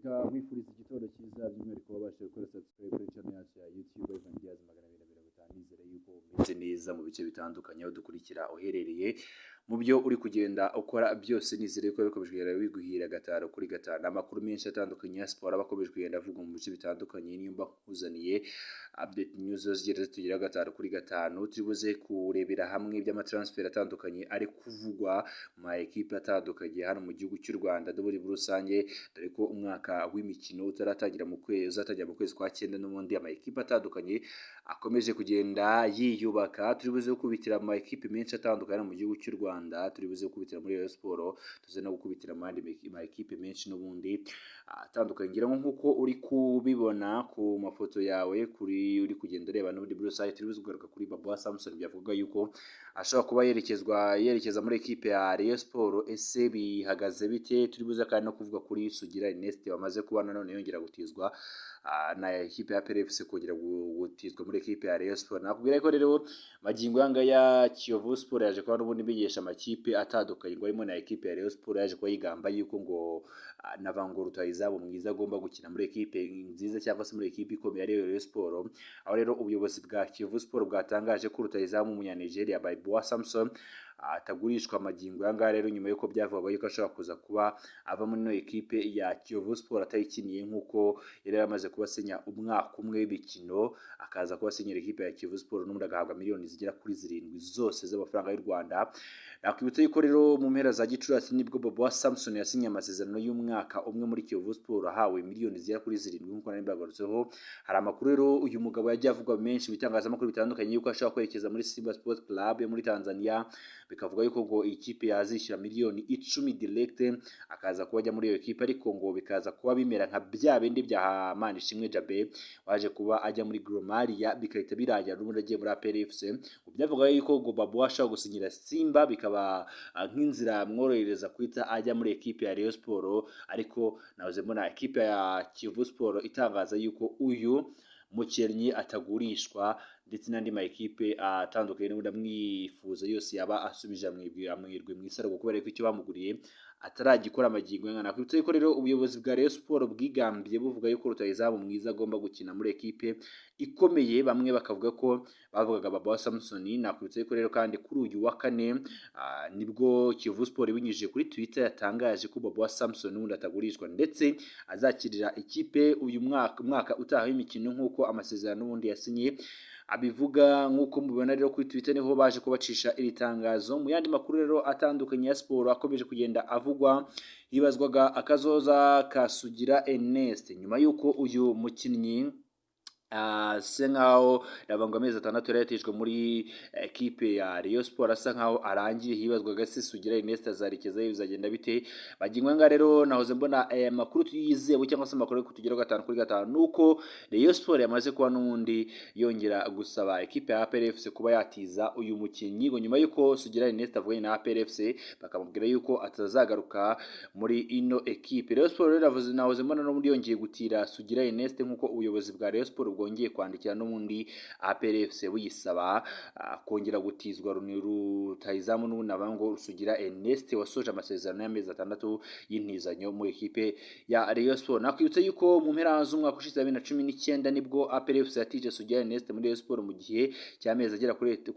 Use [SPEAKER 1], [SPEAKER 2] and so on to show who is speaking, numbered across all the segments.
[SPEAKER 1] Reka nkwifuriza igitondo cyiza, by'umwihariko wabashije gukora subscribe kuri channel yacu ya YouTube Ivan Diaz 250. Nizere yuko umeze neza mu bice bitandukanye aho dukurikira uherereye, mu byo uri kugenda ukora byose. Nizere ko bikomeje kugenda biguhira gatanu kuri gatanu. Amakuru menshi atandukanye ya siporo aba akomeje kugenda avugwa mu bice bitandukanye, niyo mba nkuzaniye update news zigenda zitugeraho gatanu kuri gatanu. Turi buze kurebera hamwe iby'amatransfer atandukanye ari kuvugwa mu ma ekipe atandukanye hano mu gihugu cy'u Rwanda n'ubundi muri rusange, dore ko umwaka w'imikino utaratangira mu kwezi, uzatangira mu kwezi kwa cyenda. N'ubundi ama ekipe atandukanye akomeje kugenda yiyubaka. Turi buze gukubitira mu ma ekipe menshi atandukanye hano mu gihugu cy'u Rwanda, turi buze gukubitira muri Rayon Sport, tuze no gukubitira mu yandi ma ekipe menshi n'ubundi atandukanye. Ngira ngo nk'uko uri kubibona ku mafoto yawe kuri uri kugenda ureba, n'ubundi muri rusange turi buze kugaruka kuri Babuwa Samson, byavuga yuko ashobora kuba yerekeza muri ekipe ya Rayon Sport. Ese bihagaze bite? Turi buze kandi no kuvuga kuri Sugira Ernest wamaze kuba nanone yongera gutizwa na ekipe ya APR FC, kongera gutizwa muri ekipe ya Rayon Sport. Nakubwira ko rero magingo yanga ya Kiyovu Sport yaje kuba n'ubundi imenyesha amakipe atandukanye, ngo harimo na ekipe ya Rayon Sport, yaje kuba yigamba yuko ngo Navango rutahizamu mwiza agomba gukina muri ekipe nziza cyangwa se muri ekipe ikomeye ariyo Rayon Sport. Aho rero ubuyobozi bwa Kiyovu Sport bwatangaje ko rutahizamu w'Umunyanigeriya Babuwa Samson atagurishwa amagingo aya ngaya. Rero nyuma y'uko byavugwaga yuko ashobora kuza kuba ava muri ino ekipe ya Kiyovu Sport atayikiniye, nk'uko yari yaramaze kuba asinya umwaka umwe w'imikino, akaza kuba asinyira ekipe ya Kiyovu Sport n'ubundi agahabwa miliyoni zigera kuri 7 zose z'amafaranga y'u Rwanda. Nakwibutsa yuko rero mu mpera za Gicurasi nibwo Babuwa Samson yasinye amasezerano y'umwaka umwe muri Kiyovu Sport, ahawe miliyoni zigera kuri 7 nk'uko nari mbagarutseho. Hari amakuru rero uyu mugabo yagiye avugwa menshi mu bitangazamakuru bitandukanye yuko ashobora kwerekeza muri Simba Sports Club yo muri Tanzania, bikavuga yuko ngo ikipe yazishyura miliyoni 10 direct akaza kuba ajya muri iyo ekipe, ariko ngo bikaza kuba bimera nka bya bindi bya Manishimwe Djabel waje kuba ajya muri Gor Mahia, bigahita birangira n'ubundi agiye muri APR FC. Byavuga yuko ngo Babu ashobora gusinyira Simba bikaba nk'inzira mworohereza guhita ajya muri ekipe ya Rayon Sport, ariko nahoze mbona ekipe ya Kiyovu Sport itangaza yuko uyu mukinnyi atagurishwa, ndetse n'andi ma ekipe atandukanye n'ubundi amwifuza yose yaba asubije amwirwe mu isaro, kubera ko icyo bamuguriye ataragikora amagingo y'ingana. Nakwibutsa yuko rero ubuyobozi bwa Rayon Sport bwigambiye buvuga yuko rutahizamu mwiza agomba gukina muri ekipe ikomeye, bamwe bakavuga ko bavugaga Babuwa Samson. Nakwibutsa yuko rero kandi kuri uyu wa kane nibwo Kiyovu Sport ibinyujije kuri Twitter yatangaje ko Babuwa Samson n'ubundi atagurishwa, ndetse azakirira ikipe uyu mwaka, umwaka utaha w'imikino, nk'uko amasezerano n'ubundi yasinye abivuga. Nk'uko mubibona rero kuri Twitter niho baje kubacisha iri tangazo. Mu yandi makuru rero atandukanye ya siporo akomeje kugenda avugwa, hibazwaga akazoza ka Sugira Ernest nyuma y'uko uyu mukinnyi asa nkaho ngo amezi 6 yari yatijwe muri ekipe ya Rayon Sport asa nkaho arangiye. Hibazwaga se Sugira Ernest azarekezayo, bizagenda bite? Bagingo nga rero nahoze mbona aya makuru yizewe cyangwa se amakuru yo kutugeraho gatanu kuri gatanu, nuko Rayon Sport yamaze kuba n'ubundi yongera gusaba ekipe ya APR FC kuba yatiza uyu mukinnyi, ngo nyuma y'uko Sugira Ernest avuganye na APR FC bakamubwira yuko atazagaruka muri ino ekipe. Rayon Sport rero nahoze mbona n'ubundi yongeye gutira Sugira Ernest, nk'uko ubuyobozi bwa Rayon Sport bwongeye kwandikira n'ubundi APR FC buyisaba kongera gutizwa rutahizamu n'ubundi ngo Sugira Ernest wasoje amasezerano y'amezi 6 y'intizanyo mu ekipe ya Rayon Sport. Nakwibutsa yuko mu mpera z'umwaka ushize 2019 nibwo APR FC yatije Sugira Ernest muri Rayon Sport mu gihe cy'amezi agera kuri 6,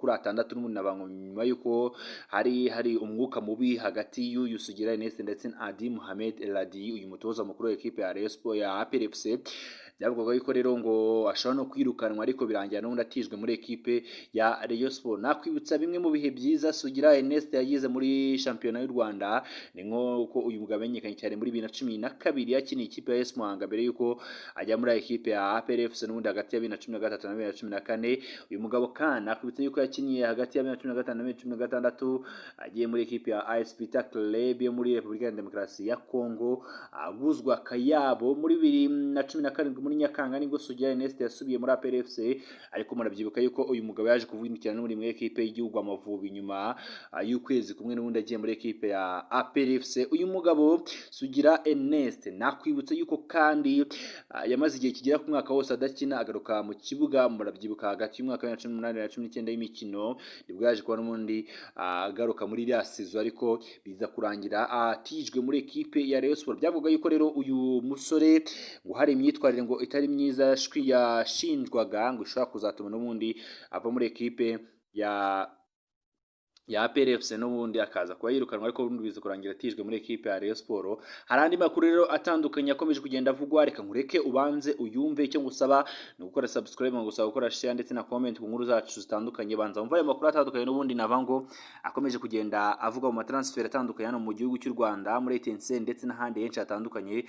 [SPEAKER 1] n'ubundi ngo nyuma yuko hari umwuka mubi hagati y'uyu Sugira Ernest ndetse na Adi Mohamed Eladi, uyu mutoza mukuru wa ekipe ya Rayon Sport ya APR FC. Byavugwaga yuko rero ngo ashobora no kwirukanwa, ariko birangira n'ubundi atijwe muri ekipe ya Rayon Sport. Nakwibutsa bimwe mu bihe byiza Sugira Ernest yagize muri shampiyona y'u Rwanda, ni nk'uko uyu mugabo amenyekanye cyane muri 2012 yakiniye ikipe ya AS Muhanga mbere yuko ajya muri ekipe ya APR FC n'ubundi hagati ya 2013 na 2014. Uyu mugabo kandi nakwibutsa yuko yakiniye hagati ya 2015 na 2016 agiye muri ekipe ya AS Vita Club yo muri Repubulika ya Demokarasi ya Congo, aguzwa akayabo. Muri 2017 muri Nyakanga nibwo Sugira Ernest Ernest yasubiye muri APR FC, ariko murabyibuka yuko uyu mugabo yaje kuvunikira n'uri muri ekipe y'igihugu Amavubi nyuma y'ukwezi kumwe n'ubundi agiye muri ekipe ya APR FC. Uyu mugabo Sugira Ernest, nakwibutsa yuko kandi yamaze igihe kigera ku mwaka wose adakina, agaruka mu kibuga, murabyibuka, hagati y'umwaka wa 2018 na 19 y'imikino, nibwo yaje kuba n'ubundi agaruka muri iriya saison, ariko biza kurangira atijwe muri ekipe ya Rayon Sports. Byavuga yuko rero uyu musore ngo hari imyitwarire ngo itari myiza yashinjwaga, ngo ishobora kuzatuma n'ubundi ava muri ekipe ya APR FC, n'ubundi akaza kuba yirukanwa, ariko ubundi biza kurangira atijwe muri ekipe ya Rayon Sports. Hari andi makuru rero atandukanye akomeje kugenda avugwa, reka nkureke ubanze uyumve. Icyo ngusaba ni ugukora subscribe, ngusaba gukora share ndetse na comment ku nkuru zacu zitandukanye. Banza wumve ayo makuru atandukanye n'ubundi nava ngo akomeje kugenda avuga mu matransfer atandukanye hano mu gihugu cy'u Rwanda, muri Etincelle ndetse n'ahandi henshi hatandukanye,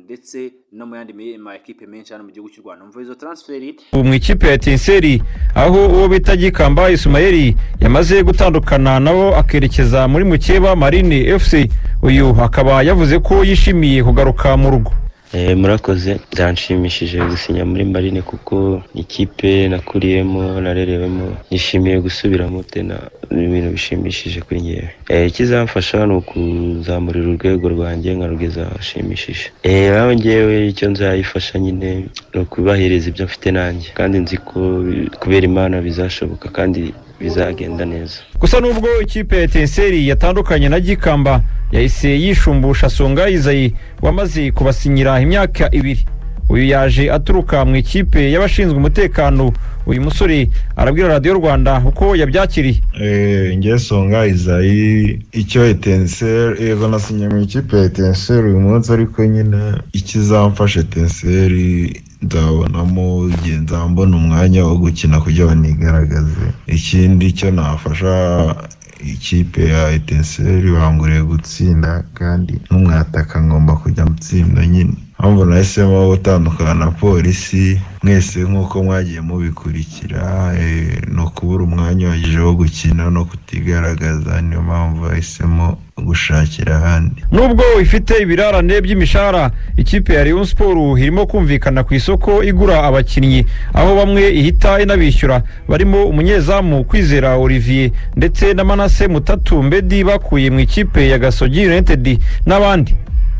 [SPEAKER 1] ndetse no mu yandi ma ekipe menshi hano mu gihugu cy'u Rwanda. Umva izo transfer.
[SPEAKER 2] Mu ikipe ya Etincelle, aho uwo bita Gikamba Ismael yamaze gutandukana nabo akerekeza muri mukeba Marine FC, uyu akaba yavuze ko yishimiye kugaruka mu rugo.
[SPEAKER 3] Murakoze, byanshimishije gusinya muri Marine kuko ikipe nakuriyemo, narerewemo, nishimiye gusubiramo tena, ni ibintu bishimishije kuri ngewe. Ikizamfasha ni ukuzamurira urwego rwanjye nkarugeza ahashimishije. Aho ngewe icyo nzayifasha nyine ni ukubahiriza ibyo mfite nanjye, kandi nzi ko kubera Imana bizashoboka kandi bizagenda neza.
[SPEAKER 2] Gusa nubwo ikipe ya Etincelle yatandukanye na Gikamba, yahise yishumbusha Songa Izayi wamaze kubasinyira imyaka 2. Uyu yaje aturuka mu ikipe y'abashinzwe umutekano. Uyu musore arabwira Radiyo Rwanda uko yabyakiriye.
[SPEAKER 4] Nge Songa Izayi, icyo Etincelle, yego nasinye mu ikipe ya Etincelle uyu munsi, ariko nyine ikizamfasha Etincelle nzabonamo igihe nzambona umwanya wo gukina kugira ngo nigaragaze. Ikindi cyo nafasha ikipe ya Etincelle, banguriye gutsinda, kandi n'umwataka ngomba kujya mutsinda nyine. Mpamvu nahisemo gutandukana na Polisi, mwese nk'uko mwagiye mubikurikira, ni ukubura umwanya uhagije wo gukina no kutigaragaza, niyo mpamvu bahisemo gushakira ahandi.
[SPEAKER 2] Nubwo ifite ibirarane by'imishahara, ikipe ya Rayon Sports irimo kumvikana ku isoko igura abakinnyi, aho bamwe ihita inabishyura, barimo umunyezamu Kwizera Olivier ndetse na Manase Mutatu Mbedi bakuye mu ikipe ya Gasogi United n'abandi.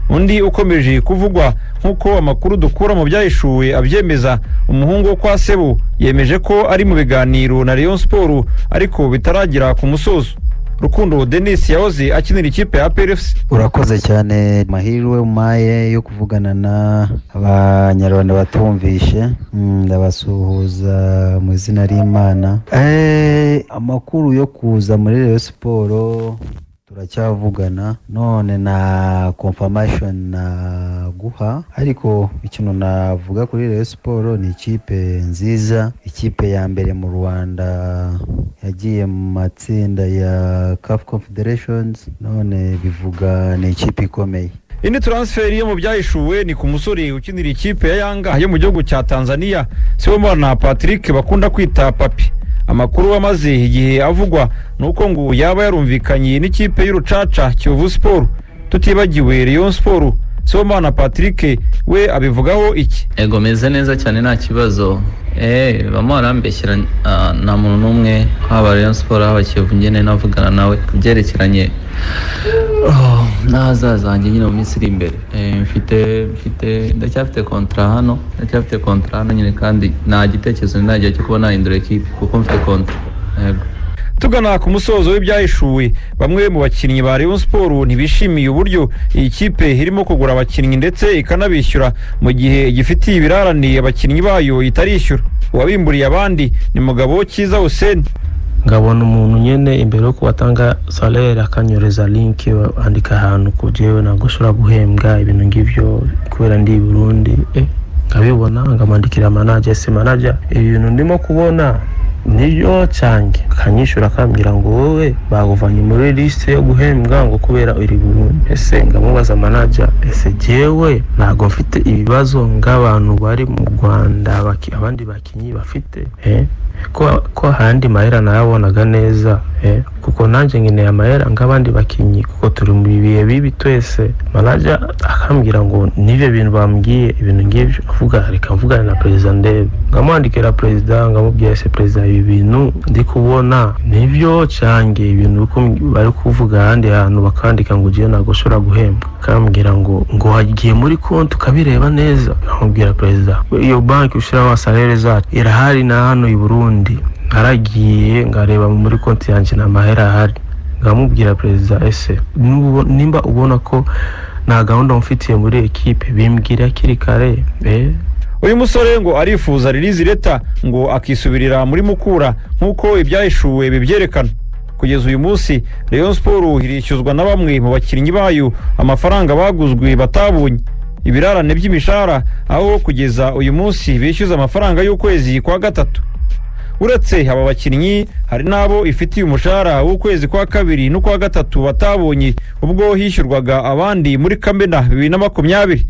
[SPEAKER 2] Undi ukomeje kuvugwa, nk'uko amakuru dukura mu byahishuwe abyemeza, umuhungu wo kwa Sebo yemeje ko ari mu biganiro na Rayon Sports ariko bitaragera ku musozo, Rukundo Denis yahoze akinira ikipe ya APR FC.
[SPEAKER 5] Urakoze cyane mahirwe umaye yo kuvugana n'Abanyarwanda batumvishe. Ndabasuhuza mu izina ry'Imana. Amakuru yo kuza muri Rayon Sports turacyavugana, none na confirmation naguha, ariko ikintu navuga kuri Rayon Sports ni ikipe nziza, ikipe ya mbere mu Rwanda yagiye mu matsinda ya CAF Confederations, none bivuga ni ikipe ikomeye.
[SPEAKER 2] Indi transfer yo mu byahishuwe ni ku musore ukinira ikipe ya Yanga yo mu gihugu cya Tanzania, Sibomana Patrick bakunda kwita Papi. Amakuru amaze igihe avugwa ni uko ngo yaba yarumvikanye n'ikipe y'urucaca Kiyovu Sport, tutibagiwe Rayon Sport. Sibomana Patrick we abivugaho iki?
[SPEAKER 6] Ego, meze neza cyane, nta kibazo. Bamwe barambeshyera, nta muntu n'umwe, haba Rayon Sport haba Kiyovu, ngene navugana nawe ku byerekeranye n'ahazaza hanjye nyine mu minsi iri imbere. Mfite ndacyafite contrat hano, ndacyafite contrat hano nyine, kandi nta gitekerezo ndagira cyo kuba nahindura ekipe kuko mfite contrat, yego.
[SPEAKER 2] Tugana ku musozo w'ibyahishuwe, bamwe mu bakinnyi ba Rayon Sports ntibishimiye uburyo iyi kipe irimo kugura abakinnyi ndetse ikanabishyura mu gihe igifitiye ibirarane abakinnyi bayo itarishyura. Uwabimburiye abandi ni Mugabo Cyiza Hussein.
[SPEAKER 7] Ngabona umuntu nyene imbere yo kubatanga salaire akanyoreza link, andika ahantu ku jewe ntabwo ushobora guhembwa ibintu ngivyo kubera ndi i Burundi. Nkabibona nkamwandikira manager: "Ese manager, ibi bintu ndimo kubona niyo cyange?" Akanyishura akambwira ngo wowe baguvanye muri liste yo guhembwa ngo kubera uri Burundi. Ese ngamubaza manager: "Ese jewe ntabwo mfite ibibazo nk'abantu bari mu Rwanda abandi bakinyi bafite?" Ko ahandi mahera nayabonaga neza, kuko nanjye nkeneye amahera nk'abandi bakinnyi, kuko turi mu bihe bibi twese. Manager akambwira ngo n'ibyo bintu bambwiye, ibintu ngibyo, avuga reka mvugane na perezida ndebe. Nkamwandikira perezida, nkamubwira: "Ese perezida, ibi bintu ndi kubona nibyo cyange ibintu uko bari kuvuga ahandi hantu bakandika ngo ugiye ntabwo ushobora guhembwa?" Akambwira ngo wagiye muri konti ukabireba neza. Nkamubwira: "Perezida, iyo banki ushyiraho salaire zacu irahari na hano i Burundi, naragiye ngareba muri konti yanjye nta mahera ahari." Nkamubwira: "Perezida, ese nimba ubona ko nta gahunda mufitiye muri ekipe, bimbwira hakiri kare."
[SPEAKER 2] Uyu musore ngo arifuza release letter, ngo akisubirira muri Mukura nk'uko ibyahishuwe bibyerekana. Kugeza uyu munsi Rayon Sport irishyuzwa na bamwe mu bakinnyi bayo amafaranga baguzwe batabonye, ibirarane by'imishahara, aho kugeza uyu munsi bishyuza amafaranga y'ukwezi kwa gatatu. Uretse aba bakinnyi, hari n'abo ifitiye umushahara w'ukwezi kwa kabiri n'ukwa gatatu batabonye ubwo hishyurwaga abandi muri Kamena 2020.